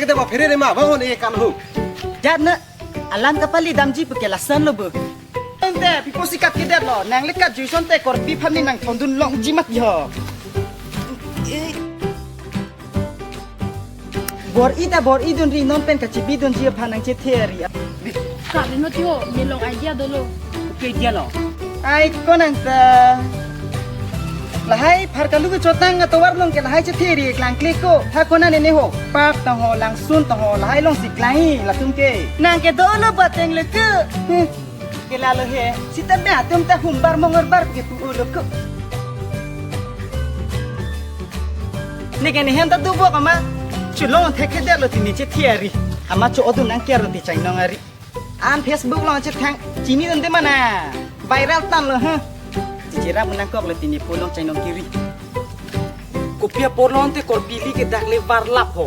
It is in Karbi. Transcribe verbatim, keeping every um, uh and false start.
Te ba phere re ma ba hon e kan ho. Jat na alam kapali damji puke lason lo bu. Ante pipo sikat kedetlo, nangli kat juison te korpi aphan ne nangthondun longji mati ho. Bor-i ta bor-i dunri, non pen kachibidunji aphan nangchethe ari. Kali no tio, ne long idea dolo. Ke idea lo? Ai konang ta. Lahai phar kalu ke chotang atovar long ke lahai chethe ari klangkle ko. Ha konane ne ho. Park tang ho, langsun tang ho, lahai longsi klang-i latum ke. Nang ke dolo bateng le ke. Hmm. Ke lalo he. Sita me atum ta humbar mongorbar ke pu ulo ko. Ne ke ne hem ta dubok ama. Chulong thekthedetlo tini chethe ari. Ama cho odun nang kiaro ti chainong ari. An Facebook long chethang chinidunde mana. Viral tanlo ha. Chichira menangkoklo tini pulong chainong kiri. Kopi apor long te korpi ili ke dak le varlap ho.